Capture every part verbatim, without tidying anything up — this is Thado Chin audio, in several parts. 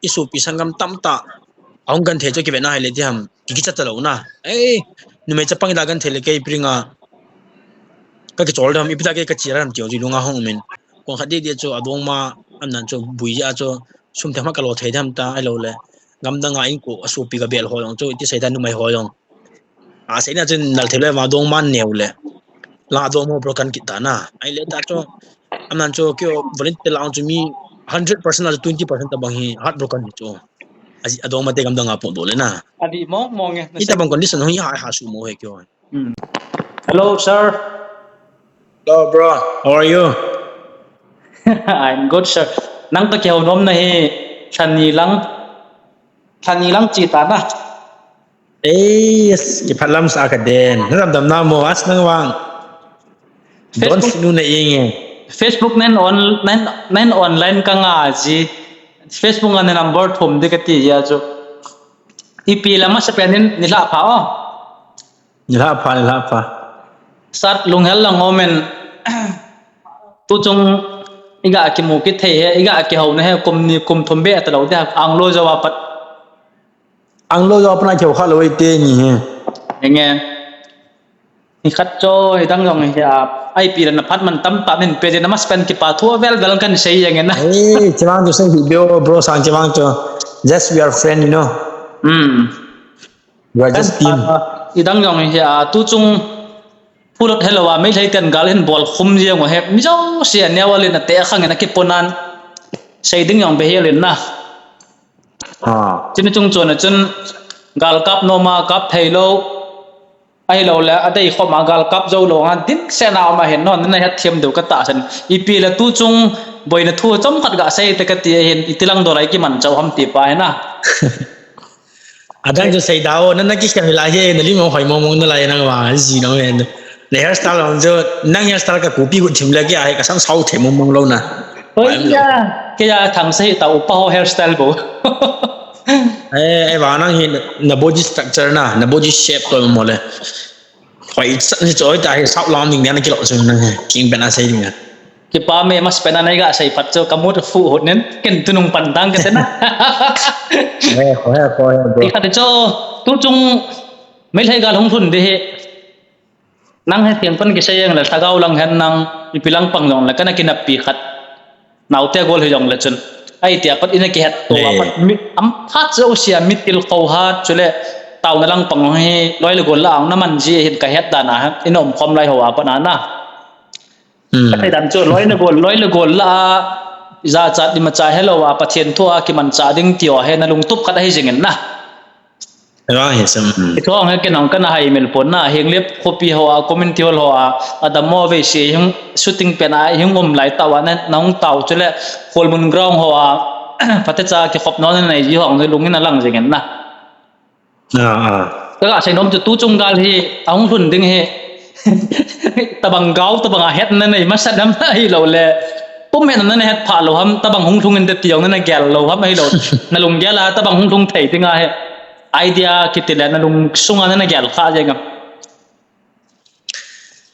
isopi sanggam tamtah ahung genthei chu kivetna hile ti ham, ki, kicha talou na. Ei, numei chapang ila genthei le kei ipi dinga kakichol dem, ipi ta kei kachira dem tiu ji lunga hung umin. Kong khat didi chu adongma, amnan chu bui a chu sum themkhat kalo thei dem ta, ahilou le gamdanga inko asopi gabel ho jong chu iti sei ta numei ho jong. A, seina chun nal thei le ma dongman neu le. La dongma broken kit ta na. Ahile ta chu, amnan chu kio volunteer la chu mi hundred percent a chu twenty percent tabang hi heartbroken hi chu. Aji, adongmate gamdanga pon do le na. Adi mong mong e. Itabang condition hi ha, ha su mo he kio. Hmm. Hello, sir. Hello, bro. How are you? I'm good, sir. Nang toh kihou nom na hi lha ni lang. Lha ni lang chi ta na. Eh, yes, kiphalam sa ka den. Na damdam na mo, as nang vang. Don Facebook, sinu na inge. Facebook nen on, nen, nen online ka nga ji. Facebook nga ne number thum de ka ti ya chu. Ipi la masa pen in ni la pha o. Ni la pha, ni la pha. Sat lunghel lang omen. Tu chung iga kimu kithei he, iga kihou na he, kum ni kum thum be atalou de, ang lo jawa pat. Ang lo jawa pat na kihou kha lou te ni he. Enge. Ni khat cho, i dang jong hi a, ai pi la na phat man tam ta min pe de na mas pen kipa thu vel vel kan sei enge na. Eh, chimang tu sei hi bro, bro sang chimang tu. Just we are friend, you know. Hmm. You are just team. Ah, i dang jong hi a, tu chung phulot helou a, Meitei ten gal hin bol khum jeng u he, mi jo sia neo le na te khang na kiponan. Sei ding jong be helin na. Ah. Chini chung chon a chun gal kap nom a, kap thei lou. Ahilou le, adei khom a gal kap jou lou nga, din sena um a hin non, na het thiam deu ka tahsan. Ipi le tu chung, boina thu chomkhat ga sei te ka ti a hin, iti lang dolai kiman chau ham ti pa hi na. Adang chu sei dao, na, na kikhen lai hi, na lim hoi mong mong na lai nang vang, ji nang hen. Na hairstyle hong chu, nang hairstyle ka copy gu thim le kei a hi ka sam sao the mong mong lou na. Oi ya, kei a thang sei ta upa ho hairstyle bo. Eh, eh, vang nang hi na, na body structure na, na body shape to mo le. Hoi, sa, ni choi ta hi, sao lam ding na kilo chu nang hi, king pen a sei ding a. Kipa me mas pen a nai ga sei pat chu, ka mut fu hut nen, ken tunung pan dang ka te na. Eh, ko he, ko he, bro. Ti khat chu, tu chung, Meitei gal hung lhun de he. Nang he tiang pan kisei jeng le, lhagao lang hen nang, ipi lang pang jong le, kana kinappi khat. Naote gol hi jong le chun. Ai tia pat ina kihet to a pat mi, am, hat jo sia mi til ko hat chu le, taona lang pang hi, loi le gol la ang na man ji hin ka het dan a, ina um khom lai ho a pat na na. Hmm. Ka thei dan chu, loi le gol, loi le gol la a, jachat imacha helou a, Pathen thu a kimancha ding ti o he na lungtup khat ahi jing in na. Ra hi sam. Hmm. I thong he ke nong kana hai mil pon na, hing lep khopi ho a, community hall ho a, adam mo ve si hing shooting pen a, hing um lai tao a, na, nong tao chu le, Kholmun ground ho a, phatecha kikhop nom na nei ji ho ang lungin a lang jing in na. Ah, ah. Ka ga sei nom chu tu chung gal hi, ahung lhun ding hi. Tabang gao, tabang a het na nei masa dam ahilou le. Pum het na na het pha lou ham, tabang hung lhung in te ti jong na na gel lou ham ahilou. Na lung gel a, tabang hung lhung thei ding a he. Idea kiti le na lung sung a na na gel kha jeng am.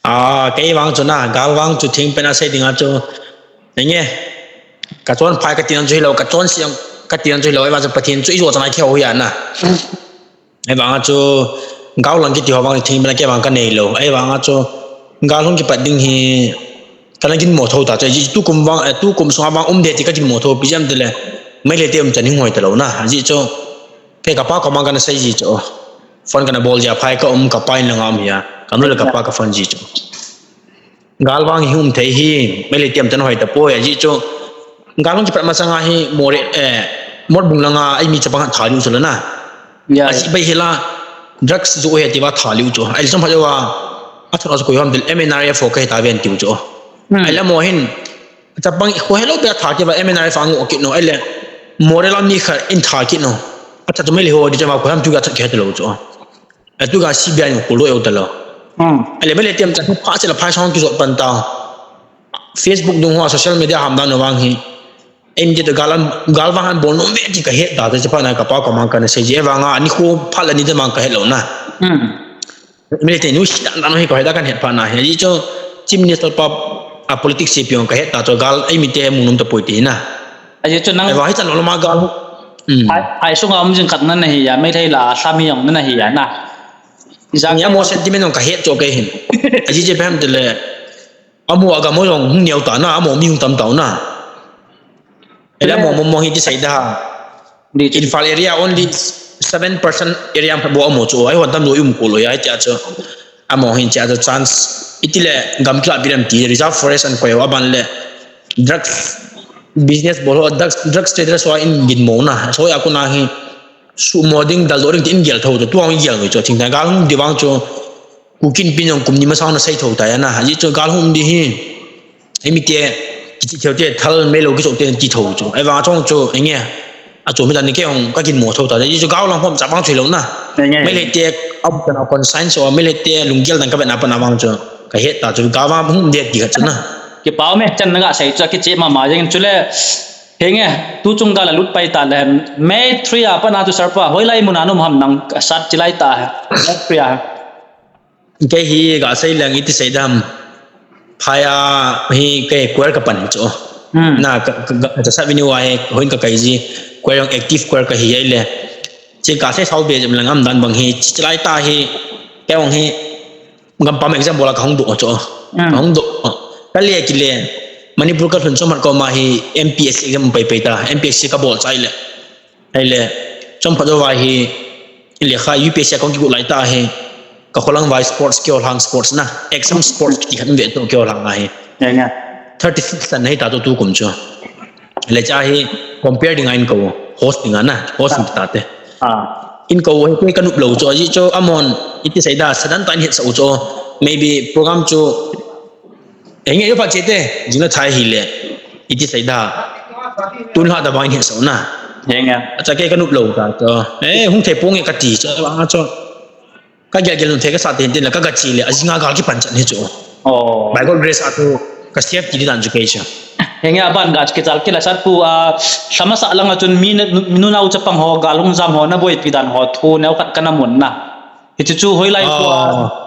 Ah, kei vang chu na, gal vang chu thing pen a sei ding a chu. Nge, ka chon phai ka ti nang chu hilou, ka chon siam ka ti nang chu hilou, ei vang chu Pathen chu i jo chang a kihou hi a na. Hmm. Ei vang a chu, gal lang kiti ho vang thing pen a kei vang ka nei lou. Ei vang a chu, gal hung kipat ding hi, ka na kin mo tho ta chu, tu kum vang, eh, tu kum sung a vang um de ti ka kin mo tho, pi jam te le, Meitei te um chan hing hoi ta lou na, ji chu. Kei ka pa ka mang ka na sei ji chu. Phone ka na bol ji a phai ka um ka pa in la ngam hi a. Ka nu le ka pa ka phone ji chu. Gal vang hi um thei hi, Meitei te um chan hoi ta poi a ji chu. Gal vang kipat masang a hi more, eh, Motbung lang a, ei mi chapang tha liu chu la na. Ya. A ji bai hi la, drugs jo he ti va tha liu chu. Ei chom pha jo va, a thon a chu koi ham dil M N R F ho ka he ta ven tiu chu. Hmm. Ei la mo hin, Chapang, ko helou pia tha kiva M N R F a ngo kit no, ei le, Moreh la mi khat in tha kit no. A tha tu Meitei ho di chama ko ham tu ga tha ke ta lou chu. A tu ga C B I no ko lo eu ta lou. Hmm. Ei le, Meitei te um chan pha se la phai song ki jot pan ta. Facebook dung ho, social media ham dan no vang hi. Em di to gal, gal vang han bol no ve ti ka het ta, te chapa na ka pa ka mang ka na sei ji, ei vang a, ni ko pha la ni de mang ka het lou na. Hmm. Meitei nu si dan dan hi ko he da kan het pha na hi. Ji chu Chief Minister pa a politics si piong ka het ta chu gal ei mi te mu nom ta poi ti na. A ji chu nang. Ei va hi chan lo ma gal. Hmm. Hai, hai sunga um jing khat na nahi a, Meitei la a lham hi jong na nahi a na. Ijang amo sentiment jong ka het chu kei hin. Ajeh chu ipi ham tile, amo a gam u jong hung neo ta na, amo mi hung tam tau na. Ela mo mo mo hi ti sei da. Imphal area only seven percent area bou amo chu. Ahi hon tam lou um ko lou ahi tia chu. Amo hin tia chu chance. Itile gam kila biram ti reserve forest an koi aban le drugs business bol ho, drugs, drugs traders ho in ginmo na. So a kona hi sumo ding, daldoh ding tin gel tho chu. Tua hung gel chu. Thingthang gal hung di vang chu. Kuki Inpi in jong kum ni masang ana sei tho tai ana. Ajeh chu gal hung di hi. Eimite, kichi theu te, thal mei lou kichou te ti tho chu. Ahivang a chong chu, enge. Achu mi dan ni kei jong ka ginmo tho ta. Ajeh chu gal lang hom cha bang chu hilou na. Meitei te, a bu kana conscience o, Meitei te, lunggel dan ka vet na pa na vang chu. Ka het ta chu, gal vang hung de ti khat chu na. Kipa ume, chan na ga sei chu, kichi mama jeng chu le. Henge, tu chung gal a lut pai ta le. May three a pa na chu sir pa, hoilai mun a na um ham nang sat chi lai ta. May three a. Kei hi ga sei leng iti sei dam. Phai a hi kei choir ka pan chu. Hmm. Na ka, ka, ka, ka sa vinu a hi hoin ka kai ji. Choir jong active choir ka hi ai le. Chi ka sei sau be jam lang am dan bang hi. Chi lai ta hi. Kei jong hi. Gampam exam bol a ka hung doh chu. Hmm. Ka hung doh. Ka le ki le. Manipur ka lhun chu mat ko ma hi M P S C exam pai pai ta. M P S C ka bol chai le. Ahile, chomkhat jouva hi, lekha U P S C a kong kigot lai ta hi, ka kholang vai sports, keiho lang sports na, exam sports kiti khat ve to keiho lang ahi. Ya, ya. Thirty-six tan ahi ta to tu kum chu. Le cha hi, compare ding a in ko, host ding a na, host ding ta te. Ah. In ko hi, kei ka nup lou chu, ajeh chu, amon, iti sei da, sadan ta in het sa u chu, maybe program chu, Henge, yo pa chete, jing na thai hi le. Iti sei da. Tun la da bang hin so na. Henge. Acha kei ka nup lou ta to. Eh, hung thei pong e ka ti cho, bang cho. Ka gel gel nun thei ka sa te hin tin la ka ga chi le. Ajing a gal kipan chan hi cho. Oh. By God grace a tu ka safety di dan chu kei cha. Henge, aban ga kichal kila sat pu a, lhama sa lang a chun mi na, mi nu nau chapang ho, gal hung jam ho, na boipi dan ho, thu neo khat ka na mun na. Hichu chu hoilai khua,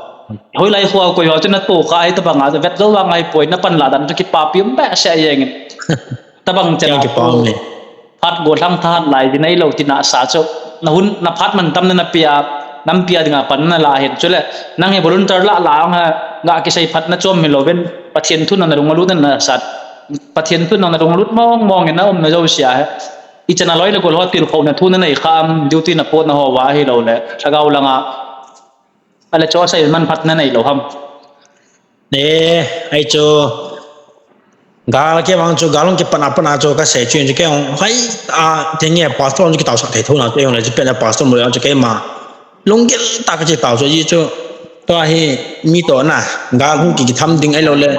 hoilai khua koi ho chu na to kha hi tabang a, vet jou vang ahi poi, na pan la dan chu kipapi um behseh jeng in. Tabang chen a kipa um e. Phat go lhang tha lai di nei lou tina sa chu. Na hun, na phat man tam na na pia, nampi a dinga pan na la hin. Chule, nang hi volunteer la la ang ha, ga kisei phat na chom hi lou vin, Pathen thu na na rung lut na na sat. Pathen thu na na rung lut mong mong in na um na jou sia he. I chan a loi le gol ho tilkhouna thu na nei kham, duty na potna ho va hilou le, lhagao langa. Ale cho sei manphat na neilou ham. Eh, ai cho. Gal kei vang cho, gal hung kipan a pan a cho ka sei chu, chu kei hung, hai, a, thenge, pastor hung kitao sak thei tho na, kei hung le, chu pen a pastor mo le, chu kei ma. Lunggel ta ka chi tao chu, ji chu. Tua hi, mi to na, gal hung ki, kitham ding ahilou le,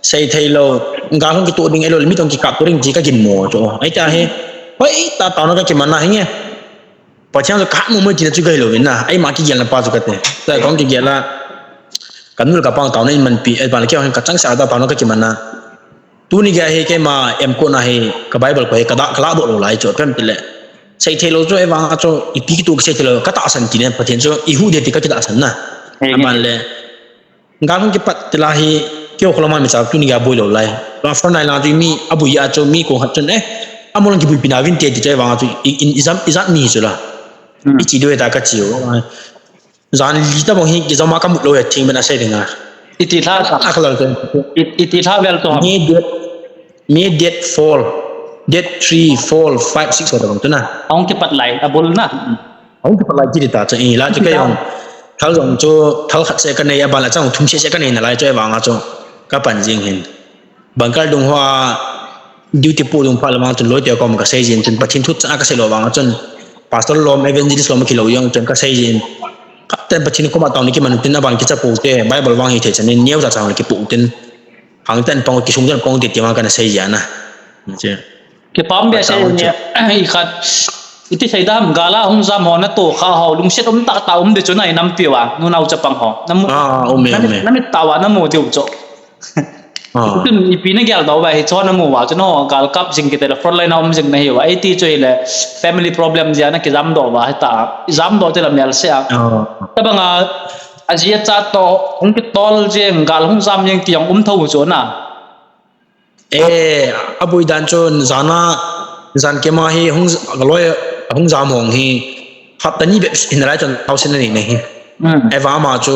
sei thei lou, gal hung kitoh ding ahilou le, mi tong kikap to ding ti ka ginmo chu. Ai ta hi, hoi, ta tao na ka kiman na hi nge. Pathen chu ka mu mu tina chu ka hilou vin na, ai ma kigel na pa chu ka te. Ta kong kigel la, ka nu le ka pa tao na in man pi, ai pa le kei hung ka chang sa ta tao na ka kiman na. Tuni gei hi keima M.Com na hi ka Bible ko hi ka da, ka la doh lou lai chu, pem ti le. Sei thei lou chu, ahivang a chu, ipi kitoh kisei thei lou, ka tahsan ti ne, Pathen chu, i hu de ti ka kitahsan na. Aman le, gal hung kipat ti la hi, keiho kholama mi cha tuni gei boi lou lai. Tua front line lang chu mi, aboi a chu, mi ko khat chun, eh, amol lang kibuipi na vin te ti chu, ahivang a chu, i, in, i jam, i jat mi chu la. Hmm. I chi doi ta ka chi u. Jan li ta bang hi kijom a ka mut lou ya thing ben a sei ding a. Iti lha sa. A ka lal ten. It-, iti lha vel to. May date, May date four, date three, four, five, six wa ta bang tu na. Ahung kipat lai, abul na. Ahung kipat lai kiti ta chu, i la chu kei jong. Thal jong chu, thal khat se ka nei, aban la chang thum se se ka nei na lai chu, ahivang a chu. Ka pan jing hin. Bunker dung hoa duty pu dung pha lamang chun loi te kom ka sei jin chun Pathen thu cha ka sei lou vang chun pastor lom evangelist lom kilou jong chun ka sei jin. Ka ten Pathen koma tao ni kiman tin abang kicha pu te Bible vang hi thei chan in neo cha chang ki pu tin. Hang ten pong kisung ten pong ti ti ma ka na sei jana. Che. Kipam be sei ni i khat iti sei dam gala hung jam ho na to kha ho lungset um ta ta um de chu na i nampi wa nu nau chapang ho. Na mu. Ah, um e, na um e. Na mit ta wa na mu diu chu. Ah. Tun ipi na gel doh uva hi chon amu uva chu no gal kap jing kiti le front line a um jing na hi uva. Iti chu hi le family problem jeh a na kijam doh uva hi ta. I jam doh ti la mel se a. Ah. Tabang a, a ji a cha to hung kitol jeng gal hung jam jeng ti jong um tho chu na. Eh, aboi dan chun jan a Jan kema hi hung, kaloi hung jam hong hi hapta ni bep hin lai chun naosen anei nei hi. Hmm. Eva ama chu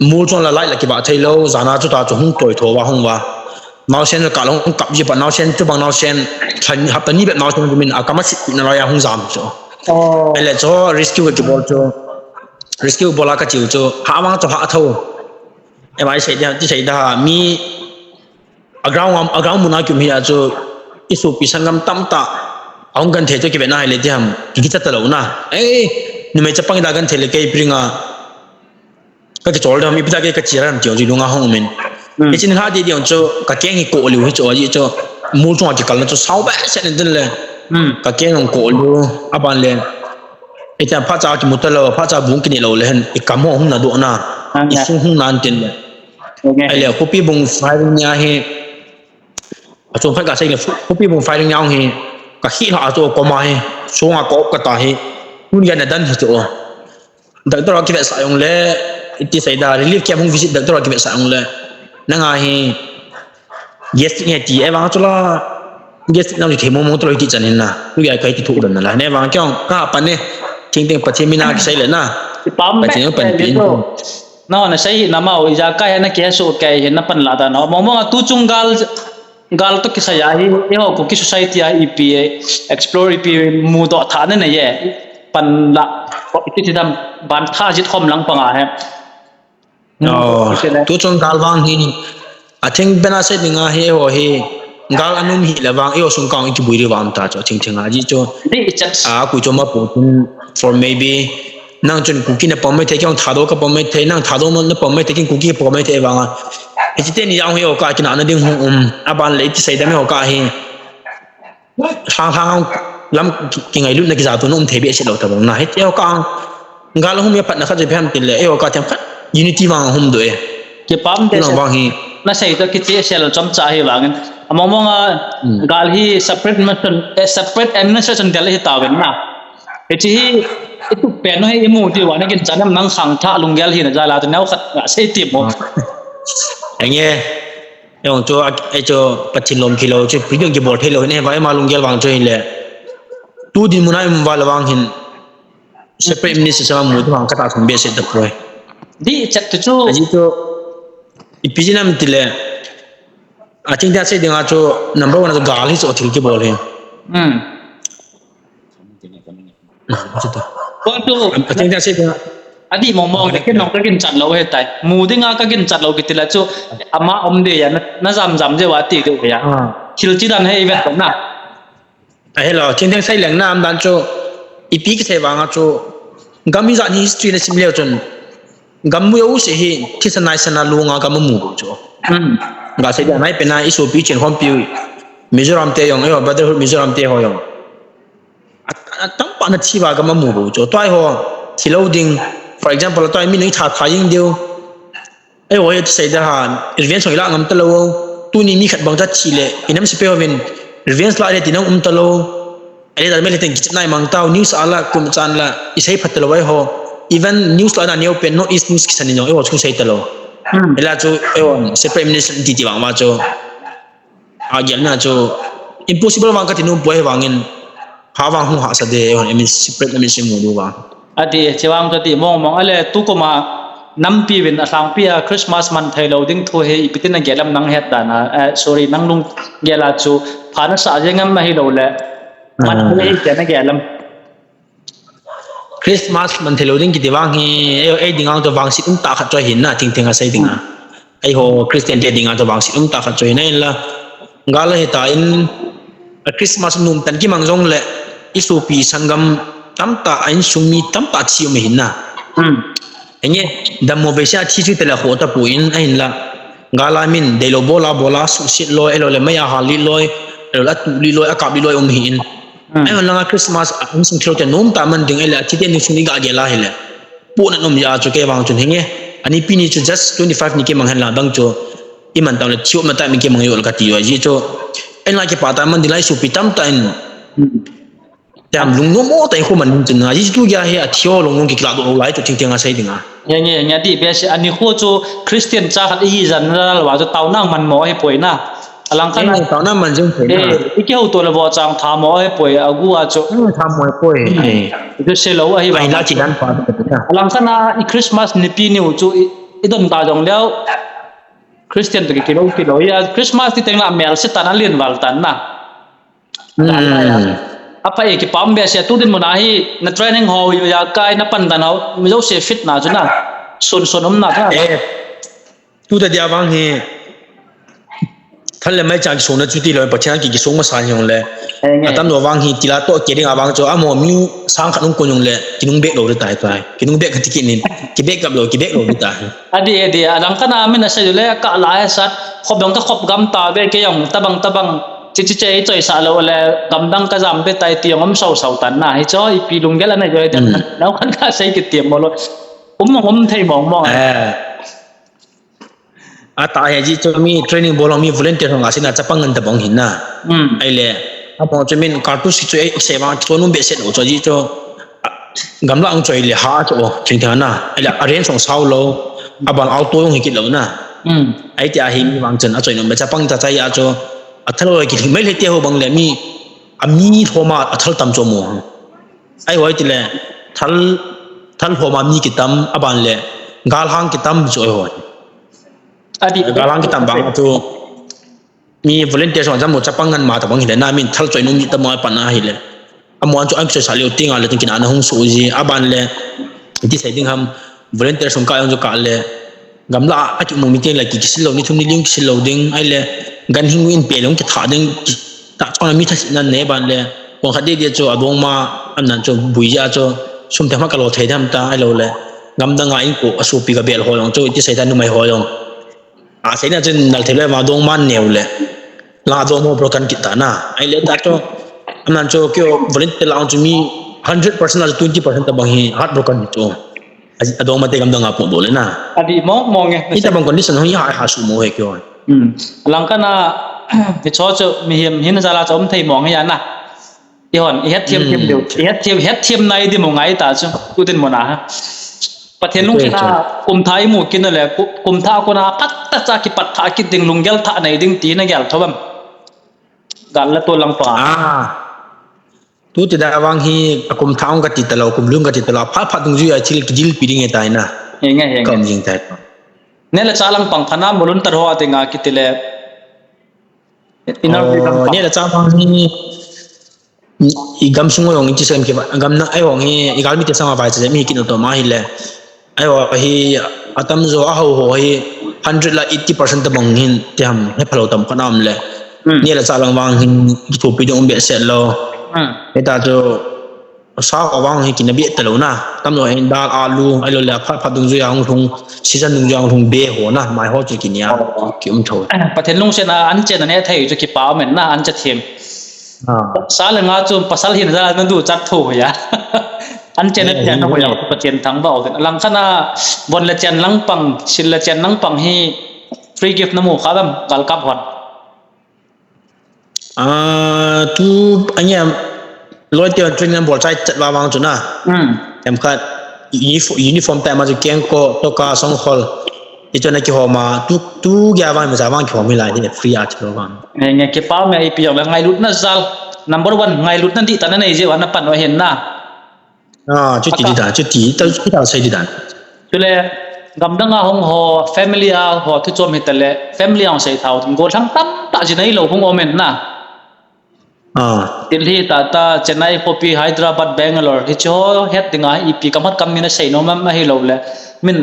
mol chun la lai la kiva thei lou, jana chu ta chu hung toi tho va hung va. Naosen ka long kap ji pa naosen chu bang naosen hapta ni bep naosen min akama sit na la ya hung jam chu. Oh. Ele chu rescue kibol chu. Rescue bola ka chiu chu. Ha mang chu ha tho. Ema i sei dia, ti sei da mi a ground, a ground muna kium hi a chu i sopi sanggam tamtah a hung genthei chu kivetna hile ti ham, ki, kicha talou na. Ei, numei chapang ida genthei le kei pringa ka kichol dam, ipi ta kei ka chira ham ti jong lunga hung min. Hmm. Kei chin ha di di jong chu ka keng hi ko liu hi chu, aji chu mol chunga kikalna chu sao behseh in tin le. Hmm. Ka keng jong ko liu, aban le. Ei ta phacha kimu talou, phacha bung kinei lou le hen, i kam ho hung na do na, ah, i sung hung na tin le. Ahile, Khupibung firing nia hi, achung phat kasei le, Khupibung firing nia hi, ka hi la a chu koma hi, sunga ka op kata hi, tun ya na dan hi chu. Doctor a kivetsah jong le, iti sei da, relief camp hung visit doctor a kivetsah jong le, nanga hi, gastric nge ti, e vang chu la, gastric nang chu thei mong mong talou ti chan hin na, tu ya kai ti thu dan na la, ne vang kyong, ka pa ne, thing thing Pathen mina kisei le na, Pathen jong panpi in. No, na sei hi na mau, ijakai hi na kihesoh kei hi na pan la da no. Mong mong a tu chung gal, gal to kisai a hi, eiho Kuki society a ipi, explore ipi, mudoh tha na nei e. Pan la, ko iti ti dam, ban tha jit khom lang panga he. Oh, kisai le. Tu chung gal vang hi, a thing bena sei dinga hi, eiho hi, gal anum hi le vang, eiho sung kang i kibui ri vang ta chu, a thing thing a, ji chu. Di i chat. A, kui chu ma pu tin, for maybe, nang chun Kuki na pom mai thei, kei jong Thadou ka pom mai thei, nang Thadou na pom mai thei, kei Kuki pom mai thei vang a. Iti teni jong hi eiho ka kinahna ding hung um, aban le iti sei dam eiho ka hi. Hang hang lam ki, kingailutna kijatona um thei behseh lou ta bang na. Hiti eiho ka ang. Gal hum ya phatna khat je phem tin le, eiho ka themkhat unity vang hum doh e. Kipah um te. Tuna se. Vang hi. Na sei to kiche sel chomcha hi vangin. Among mong a, hmm, gal hi separate administration, eh, separate administration del hi tauvin na. Hiche hi, i tup pen u hi i mu diu a na ginchat em nang khangthah lunggel hina jal a tu neo khat nga sei ti mo. Enge, jong chu, a, ei chu, Pathen lom kilou chu, pi jong kibol thei lou hin, e, vai ma lunggel vang chu hin le. Tu dinmun a i um val vang hin, separate ministry sa mu tu vang ka ta thum behseh tapoi. Di chat tu chu. Aji chu, ipi jeh ham ti le. A thing thing a sei dinga chu number one a chu gal hi chu thil kibol hi. Hmm. Hmm, a chu ta. Ko chu. A thing thing a sei dinga. Adih mong mong le, kei nong ka ginchat lou he tai. Mu dinga ka ginchat lou kiti la chu ama um de ya, na, na jam jam jeh uva ti de ya. Ah. Thil chi dan he i vet na. Ahilou, thing thing sei leng na um dan chu, ipi kisei vang a chu, gam ijat ni history na sim leu chun, gam mu jouse hi, thisan naisan a lunga gam amu bou chu. Hmm. Ga sei dia nai pen a, i sopi chen khompi, Mizoram te jong, eiho, Brotherhood Mizoram te ho jong. A, a, tampa na thi uva gam amu bou chu. Tua eiho, thi lou ding, for example, tua mi nung i tha tha jing diu. Eiho hi sei da ha, revenge hoi la ngam talou. Tuni mi khat bang cha thi le, i nam sepai hovin, revenge la le ti nang um talou. Ahile da mele ten kichep nai mang tau, news a la, kum chan la, i sei phat talou eiho. Even news la na neo pen, North East News kisan in jong, eiho chung sei talou. Hmm. Ela chu, eiho, separate administration ti ti vang ma chu. A gelna chu impossible vang kati nom poi, vangin ha vang hung hahsa de, hon emin separate emin se mu diu vang. Ati, che vang kati mong mong, ale tu kum a nampi uvin alhangpi a Christmas man thei lou ding thu hi ipi tin na gel em nang het dan a, eh, sorry, nang lunggel a chu pha na sa jeng em ahilou le man thei hi te na gel em. Christmas man thei lou ding kiti vang hi, ei, ei dinga chu vangset um tah khat chu ahin na, thing thing a sei dinga. Eiho Christian te dinga chu vangset um tah khat chu ahin, ahinla. Gal ahi tan, a Christmas nom tan kimang jong le, i sopi sanggam tamtah, a insung mi tamtah thi um ahin na. Hmm. Enge, dammo behseh a thi chu te le kho tapon, ahinla. Gal a min, deilou bol a bol a, suhset loi, ahilou le mei a hal lit loi, ahilou le atuh lit loi, akap lit loi um ahin. Hmm. Ahivang langa Christmas, a, insung thilou te nom tah man ding ahile, athi te insung ni ga gel a ahile. Pohnat um jeh a chu kei vang chun hinge. Ani pi ni chu just twenty-five ni kimang hen la dang chu. I man tah le thi um na tah mi kimang jong kati joi ji chu. Ahile kipah tah man ding lai sopi tamtah in. Hmm. Tam lungnom mo tah in khu man ding chun aji chu tua hi athi ho lungnom kilah doh lou lai chu thing thing a sei ding a. Hinge, hinge, ati behseh ani khu chu Christian cha khat ihi jan na lou a chu taona man mo ahi poi na. Langkhat a, eh, tao na man jing thei na. Eh, i kihou to le bo chang tha mo he poi, a gu a chu. Hmm, tha mo he poi. Hmm. Eh. I chu se lo a hi. Ai, la chi dan pa ta na. Langkhat a i Christmas nipi niu chu i, i don ta jong leo. Christian to ki kilo kilo. Ya, Christmas ti teng la mel se tan a lien val tan na. Hmm. A pa e kipah um behseh, tu dinmun a hi na training ho, ya kai na pan dan ho, mi jouse fit na chu na. Sun sun um na chu na. Eh. Tu ta dia vang hi. Thal le mai chang kisung na chu ti lo, Pathen ki kisung masa jong le. Eh, nge. Atam lo vang hi tila to ke ding a vang chu, amo mi sang khat nung kun jong le, kinung bek lo de tai tai. Kinung bek khat ki nin, ki bek kap lo, ki bek lo de tai. Adi, adi, a dang kana min a sei le ka la he sat, khop dang ka khop gam ta be ke jong, tabang, tabang, chi chi che choi sa lo le, gam dang ka jam be tai ti jong um sau sau tan na, hi cho, i pi lunggel a nei jo hi tan, hmm, nau kan ka sei ki tiam mo lo. Um, um thei mong mong. Eh. Ata he ji cho mi training bol mi volunteer hong a sina chapang ngan ta bong hin na. Hmm. Ai le, a mo cho min kartu si cho e se ma cho num be se lo cho ji cho. Gamla ang choi le ha cho, thing thang na. Ai le, a ren song sao lo, a ban auto jong hi kit lo na. Hmm. Ai ti a hi mi vang chen, a choi nom be chapang ta chai a cho. A thal lo ki thing mai le te ho bang le mi, a mi thoma a thal tam cho mo. Ai hoi ti le, thal, thal thoma mi kitam, a ban le, gal hang kitam cho ai hoi. Adi. Gal hang kitam bang cho. Mi volunteer song jam mo chapang ngan ma ta bang hi le, na min thal choi nung mi ta mo pa na hi le. Amo an chu an choi sa leo ting a le ting kin ana hung su ji, a ban le, ti sei ding ham, volunteer song ka jong chu ka le, gamla a ki mu mi ting le ki kisil lo ni thum ni ling kisil lo ding, ai le, gan hing win pe long ki tha ding, ki, ta chong mi tha si nan ne ban le, kong khat de de chu a dong ma, an nan chu bui ja chu, sum te ma ka lo thei dam ta, ai lo le, gam dang a in ko, a su pi ka bel ho long chu, ti sei ta nu mai ho long. A, sei na chun nal thei le ma dong man neu le. La dong mo broken kit ta na. Ai le ta cho. Aman cho kyo volunteer la chu mi hundred percent la twenty percent ta bang hi heartbroken cho. A, a dong ma te gam dang a pon do le na. Adi mong mong e. Ita bang condition ho hi ha, ha su mo he kyo. Hmm. Langkhat a, hi cho cho mi him hin za la cho um thei mong he ya na. I hon, i het thiam thiam deu. I het thiam, het thiam nai di mo ngai ta chu. Tu din mo na ha. Pathen lungset a, kum thah i mu kin le, ku-, kum thah kona phat ta cha kipat thah kit ding lunggel thah nei ding ti na gel tho bam. Gal la to lang pa. Ah. Tu ti da vang hi, a kum thah ong ka ti ta lo, kum lung ka ti ta lo, phat phat dung ju a thil ki dil pi ding e tai na. He nge, he nge. Kam jing tai. Ne le cha lang pang phana mulun tar ho a te nga ki ti le. Ina, oh, lam pa. Ne le cha vang hi, i gam sung jong i ti sem ki va, gam na ai hong hi, i gal mi te sang a vai che mi ki no to ma hi le. Ai ho hi, atam jo a ho ho hi, hundred la eighty percent ta bang hin, te ham, he phalo tam kana am le. Hmm. Ne le cha lang vang hin, ki thopi ding um be set lo. Hmm. He ta jo, sa ho vang hi, ki na be ta lo na. Tam lo hin, dal, alu, ai lo le, phat phat dung ju ya hung hung, season dung ju ya hung be ho na, mai ho chu ki nia, oh, ki um tho. Pathen lungset a, an chen a ne thei chu ki pa men na, an che thiam. Ah. Sa le nga chu pasal hin za na du chat tho ya. An chen a, eh, chen na ho ya, eh, Pathen thangvah o. Langkhat a von le chen lang pang, sil le chen lang pang hi free gift na mu kha dam gal kap hon. Ah, tu anya loi te training bol chai chat va vang chu na. Hmm. Em khat unif-, uniform time a chu kengkoh, toka, songkhol. Ti chu na kihom a, tu, tu gei vang, mi ja vang kihom hi lai hi, free a chu vang. Nge, nge, kipa me ipi jong le ngailutna jal. Number one, ngailutna dihtah na nei jeh uva na pan u ahin na. Ah, chuti di dan, chuti, ta, chuti ta sei di dan. Chule, gamdang a hung ho, family a ho, thu chom hi ta le, family a hung sei thau, gollhang tamtah ji nei lo hung om in na. Ah. Delhi, Tata, Chennai, khopi, Hyderabad, Bangalore, hiche ho het dinga, ipi kamat kam min a sei nom am ahi lo le. Min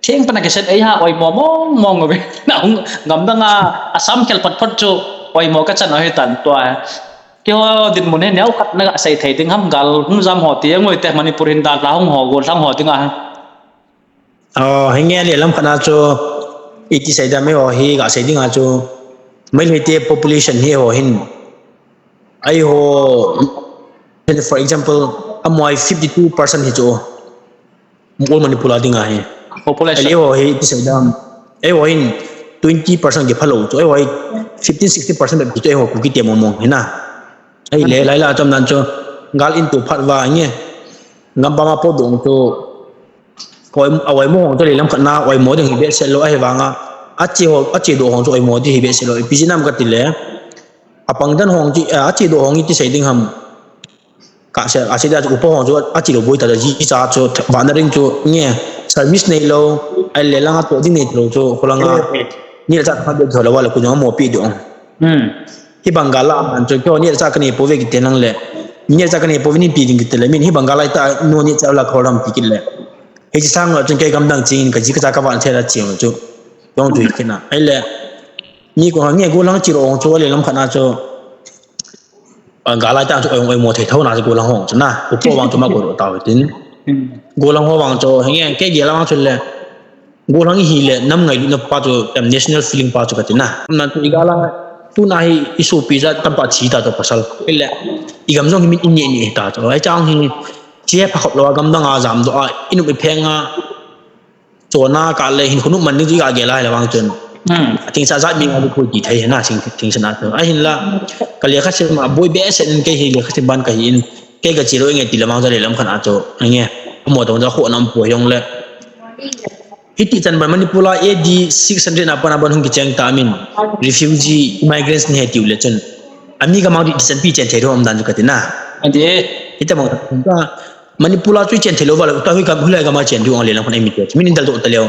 theng pana kisen ei ha oimo mong mong ve. Na hung gamdang a Assam khel phat phat chu oimo ka chan ahi tan tua. Keiho dinmun hi neo khat na ga sei thei ding ham gal hung jam ho ti ngoi te Manipur hin dalha hung ho gollhang ho dinga. Oh, hinge le lam khat na chu iti sei dam eiho hi ga sei dinga chu Meitei te population hi ho hin. Eiho, for example, amoi fifty-two percent hi chu. All Manipur a dinga hi. Population. Eiho hi iti sei dam. Eiho hin twenty percent ki phalo chu. Eiho hi fifteen, sixteen percent bep chu eiho Kuki te mong mong hi na. Ei le, lai la chom nan chu, gal in tu phat va nge. Ngam pa ma po dong chu, koi, a oimo hong chu le lam khat na, oimo ding hi behseh lo ahi vanga, Ache ho, ache doh hong chu oimo di hi behseh lou. Ipi jeh ham kati le, apang dan hong chu, eh, ache doh hong iti sei ding ham. Ka se, ache da chu upa hong chu ache lou boi ta, ji cha chu, vana ring chu nge, service nei lou, ahile langa toh ding nei lou chu, kholanga, ni le cha kha be tho lou va le ku jong mo pi ding. Hmm. Hibang gal la man chu, keiho ni le cha kanei pouve kiti lang le, ni le cha kanei pouve nei pi ding kiti le, min hibang gal la ta, nu ni cha la kholam pi kit le. Hiche sang la chun kei gamdang ching, ka ji ka cha ka van the la ching chu. Jong tui kina. Ahile, ni ko nge gollhang che doh hong chu, ahile lam khat na chu. A, gal lai ta chu oi, oimo thei tho na chu gollhang hong chu na. Upa vang chu ma ko ro ta tin. Hmm. Gollhang ho vang chu, henge, kei gel vang chu le. Gollhang hi le, nam ngailutna pa chu, em, national feeling pa chu kati na. Na chu i gal a, tuna hi i sopi jat tampa thi ta chu pasal. Le, i gam jong hi min i ni ni ta chu. Ai chang hi, che pha khop lou a, gamdang a jam doh a, i nop i pheng a, chona ka le hin khonung man ding chu i ga gel a le vang chun. Hmm. Ating sa jat mi nga lu koi ti thei na sing ting sana chu. Ahin la ka lekha sim a boi behseh in kei hi lekha sim ban ka hi in kei ka che lou nge ti le vang ja le lam khat a chu. Nge. Mo tong ja kho nam po jong le. Hiti chan ban Manipur a A D six hundred na pan a ban hung kicheng ta min. Refugee migrants ni he tiu le chun. Ami ka mang di chan pi chen thei ro am dan chu kati na. Ati e. Hita mang ta. Manipur a chu i chen thei lou va le, ta hui gam, hui lai gam a chen diu ang le lang khun ai mi te. Min in dal doh ta leu.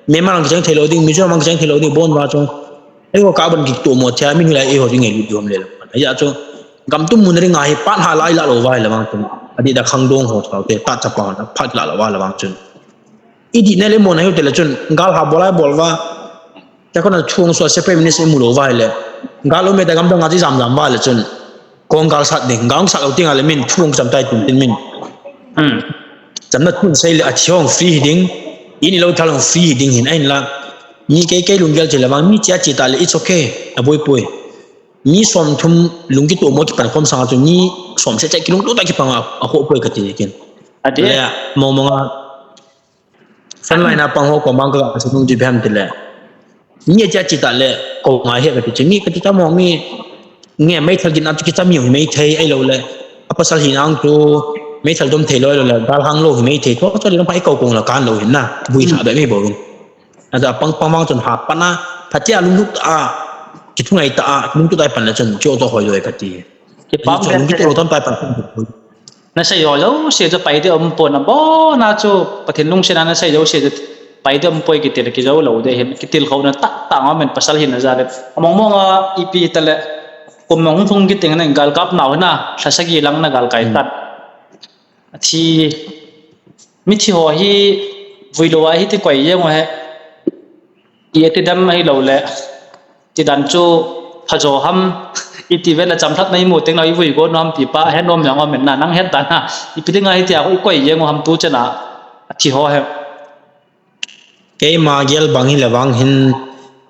Myanmar ang kicheng thei lou ding, Mizoram ang kicheng thei lou ding, bon va chu. Eiho ka ban kitoh mo thei a, min hui lai eiho ding ngai lut diu ham le lang. Ahi a chu, gam tum mun ring a hi, pan ha lai la lou va hi la vang chu. Adi da khangdong ho chau te, ta chapa ho, phat la lou va la vang chu. I di na le mo na hiu te le chun, gal ha bol lai bol va. Cha kona chung so separate minister mu lou va le. Gal um me ta gamdang a chi jam jam va le chun. Kong gal sat ding, gal sat lou ting a le min chung cham tai tun tin min. Hmm. Cham na tun sei le a thi hong free hi ding. I ni lou thal hong free hi ding hin ahin la. Mi kei kei lunggel che le vang mi chia che ta le it's okay. A boi poi. Mi som thum lung kitoh mo kipan khom sang a chu mi som se che kilungtoh ta kipang a, a kho poi kati kin. Ati. Le mo mo nga Frontline a pang ho ko mang ka ka sung ji bem ti le. Ni atia chi ta le ko ngai he kati chi mi kati ta mo mi nge meithal gin a chu kita mi hi mei thei ai lo le. A pasal hi nang chu meithal dom thei lo lo le gal hang lo hi mei thei to cho le pai ko kong la kan lo hin na. Bui tha be mi bo hin. A da pang pang mang chun ha pana phatia lung lut a ki thungai ta a lung tu tai pan le chun cho to hoi lo kati. Ki pam chu lung ki to lo tam tai pan. Na sei ho jouse chu pai ding um poi, na bon a chu Pathen lungset a na sei jouse chu pai ding um poi kitil kijou lou ding ahin, kitilkhouna tahtah a um in pasal hina jal in. Among mong a ipi ta le, kum mong hung kiting na galkap nau hina, lha sagi lang na galkai tan. Athi, mithi ho hi vui lou a hiti koi jeng u he. I ati dem ahi lo le, ti dan chu phajo ham, i ti ve le chamlhat na i mu teng lo i vui go nom ti pa, he nom jong om in na, nang het dan ha, ipi dinga hitia i koi jeng u ham tu chen a, a thi ho he. Keima gel bang hi le vang hin,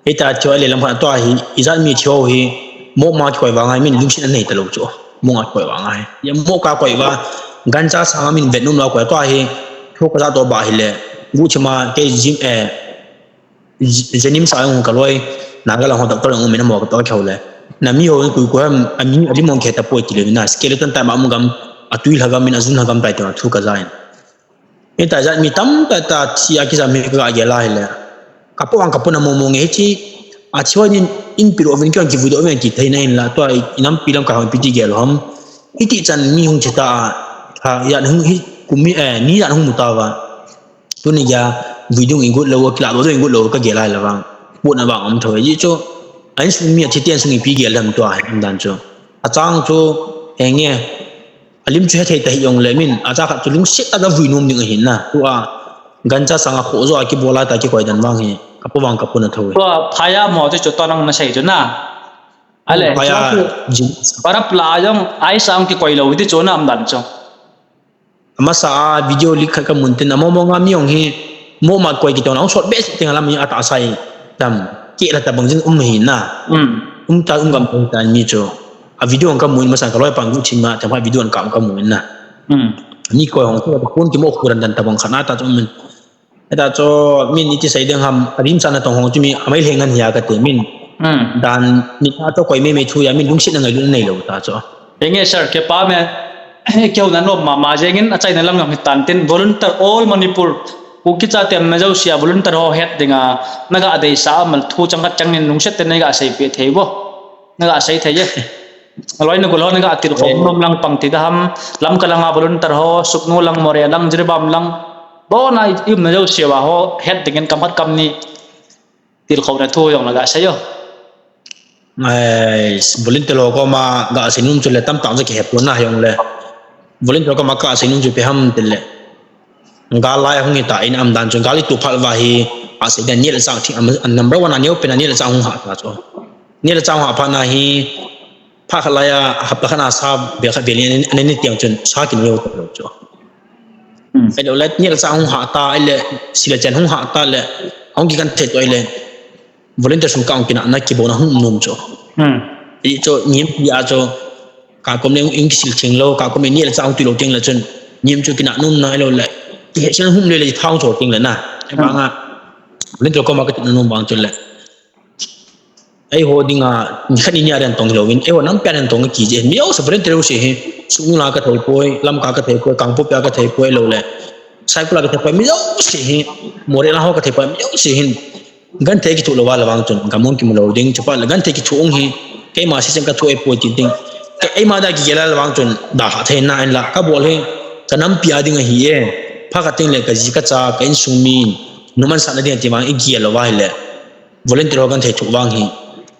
hita thi ho le lam khat tua hi, i jat mi thi ho hi, mo ma koi vang a min lungset a nei ta lo chu, mo ma koi vang a hi. Ya mo ka koi va, gancha sang a min vet nom lo koi tua hi, thu ka ja to ba hi le, gu thi ma, kei jim, eh, Jenim sa jong ka loi, Nagaland ho doctor jong um in amo ka to kheu le. Na mi ho kui kui ham, a mi a lim ong khe ta poi ti le na, skeleton type ma um gam, a tui lha gam in a jun lha gam tai te na thu ka ja in. Hita jat mi tamtah ta thi a kijam hi ka gel a hi le. Ka po ang ka po na mo mo nge hi chi, a thi ho nin in pi lo vin ki ong ki vui do vin ki thei na in la, tua i nam pi lam ka hong pi ti gel ham. Hiti chan mi hung che ta a, ha, ya hung hi, kum mi, eh, ni ya hung mu ta va. Tuni ja, vui dung ingut lo, kila lo dung ingut lo, ka gel a hi la vang. Put na vang um tho, ji chu. A insung mi a thi tian sung ipi gel lam tua, um dan chu. A chang chu, henge, a lim chu he thei ta hi jong le min, a cha khat chu lungset a ka vui nom ding ahin na. Tua, gancha sang a kho jo a ki bol a ta ki koi dan vang hi, ka po vang ka po na tho. Tua, phaya mo chu chu to nang na sei chu na. Ale, phaya, chu chu, jin. Parap la jong, ai sang ki koi lo, ti chu na um dan chu. Amasa a video leak khat ka mun tin, amo mo nga mi ong hi, mo ma koi ki tong na, ong sot be ting lam hi ata sai, tam, ki la ta bang jin um hi na. Hmm. Um ta um gam ta mi chu. A video ang ka mun masa ka loi pang gu chin ma, tam ha video ang ka, ka mun na. Hmm. Ni koi ong chu, kun ki mo khuran dan ta bang khat na ta chu um. Hita chu, min iti sei ding ham, a rim sa na tong hong chu mi, a mai lheng ngan hi a ka ti, min. Hmm. Dan, mi ta chu koi me me thu ya, min lungset na ngai lu nei lo ta chu. Henge sir, ke pa me, keu na nom ma ma jeng in, a chai na lam ngam hi tan tin, volunteer all Manipur, Kuki chate umna jousea volunteer ho het dinga naga deisah a, amal thu chang khat chang ni lungset tah in naga seipeh thei uvo. Naga sei thei e. Aloi nagol ho naga tilkhou nom lang pang ti ding ham, Lamka langa volunteer ho, Sugnu lang, Moreh lang, Jiribam lang, abona i umna jousea ho het dingin kam khat kam ni tilkhouna thu jong naga sei o. Ai, volunteer ho koma ga seinom chu le tamtah chu kihe pon na, hijongle volunteer ho koma ka seinom chu ipi ham tile, gal lai hung hita in, aumdan chun gal itu phat uva hi asei dan neh le chah thing, number one a neopen a neh le chah hung hah ta chu. Neh le chah hung hah phat na hi, phat khat laiya hapta khat a sa bel khat vel in ana ne teng chun sa kineo talou chu. Ahilou le neh le chah hung hah ta, ahile sil le chen hung hah ta le, ahung kigenthei toh ahile volunteer sung kah hung kinahna kibona hung um nom chu. Hijeh chun niam pi a chu, kakom le hung kisil theng lou, kakom le neh le chah hung tuilou teng le chun, niam chu kinah nom na ahilou le, kihetchen hung um le le thao cho teng le na. Ahivanga volunteer koma katina nom vang chule, eiho dinga nikhat ni nia ding tong hilouvin, eiho nampi a ding tong kiji, mi jouse volunteer jouse hi, Sugnu la kathei poi, Lamka kathei poi, Kangpokpi a kathei poi, ahilou le Saikul a kathei poi, mi jouse hi, Moreh lang ho kathei poi, mi jouse hin genthei kithoh louva le vang chun gam hung kimu lou ding, chuphat le genthei kithoh hi keima seichen kathoh e poi ti ding. Eima dia kigel a le vang chun dalhah thei na, ahinla kabol hi kanampi a ding ahi e. Phat khat teng le kaji kacha, ka insung mi in numan sahna ding ati vang igel louva ahile, volunteer ho genthei thoh vang hi,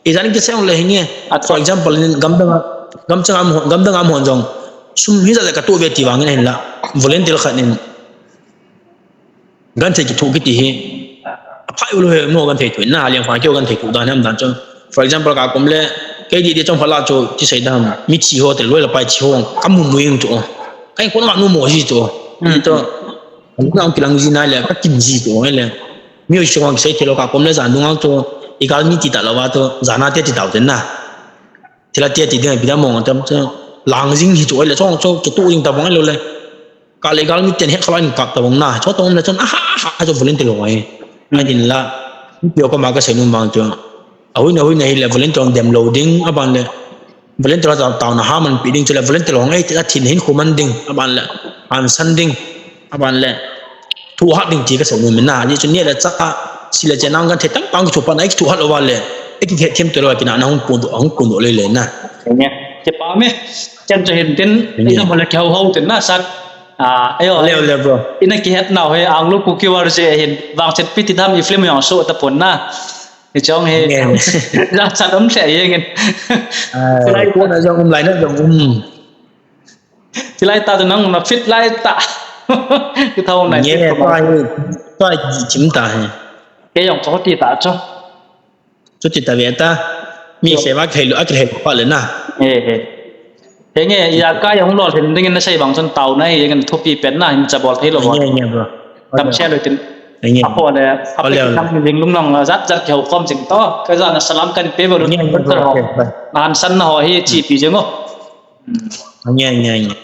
ijat in kisei le hinge. For example in, gamdang a, gamchang a um hon, gamdang a um hon jong sum hijat le katoh uve ti vangin ahinla, volunteer khat in genthei kithoh kiti hi aphai ulou he, mo genthei thoh in na, Lianphai keu genthei thoh dan hi aumdan chu. For example, kakom le kei didi chomkhat la chu, ti sei dam, mithi ho te, loi le pai thi ho kamu mu jing chu. Ka inkot nga nom mo ji chu. Ti chu, kana kilang ji na le kakin ji chu ahile, mi jouse vang kisei thei lou, kakom le jan dunga chu igalmi ti talouva chu, jana te ti tau ten na. Thilha te ti ding ipi dam mong tam chu, lang jing hi chu ahile, chong chu kitoh jing tabang ahilou le, kah le galmi ten het khalou in kap tabang na, chu tong le chun aha, aha chu volunteer ho ahi. Ahinla, mipi ho koma kaseinom vang chu, ahoina, ahoina hile volunteer ho dem lou ding, aban le volunteer ho taona ha manpi ding, chule volunteer ho ngai ti a thin hin khu man ding, aban le hansan ding, aban le thohhat ding ti kaseinom in na. Ajeh chu neh le chah, sil le chen a genthei tamtah kithoh phat na, ikithohhat louva le, ikithem to louva kinahna hung pon doh, hung pon doh lele na. Kipa me, chen chu hin tin, ina mo le kihou hou tin na sat. Leo le bro, ina kihet nau hi Anglo Kuki War je hin vangchet pi ti dam, i film jong show tapon na. Hichong hi jachat um lheh jeng in. Kona jong um, laina jong um. Chilai tah chu nang na fit lai tah. Kithou nai. Nge, tua hi, tua hi chim tah hi. Kei jong chu ti tah chu. Chuti tah ve ta. Mi seva khel lou, akhel lou pa le na. He he. Henge, ijakai hung lolhin dingin nasei bang chun taona hi, ngen thupi pen na, hin chabol thei lou. Nge, nge bro. Tam share lou tin. Nge. Apo le, apo le, le. Tam ling lung long jat jat kihou khom jing to. Ka jana salam kan pe ve lou. Nge, nge bro. Hansan na ho hi chipi jeng o. Nge, nge, nge.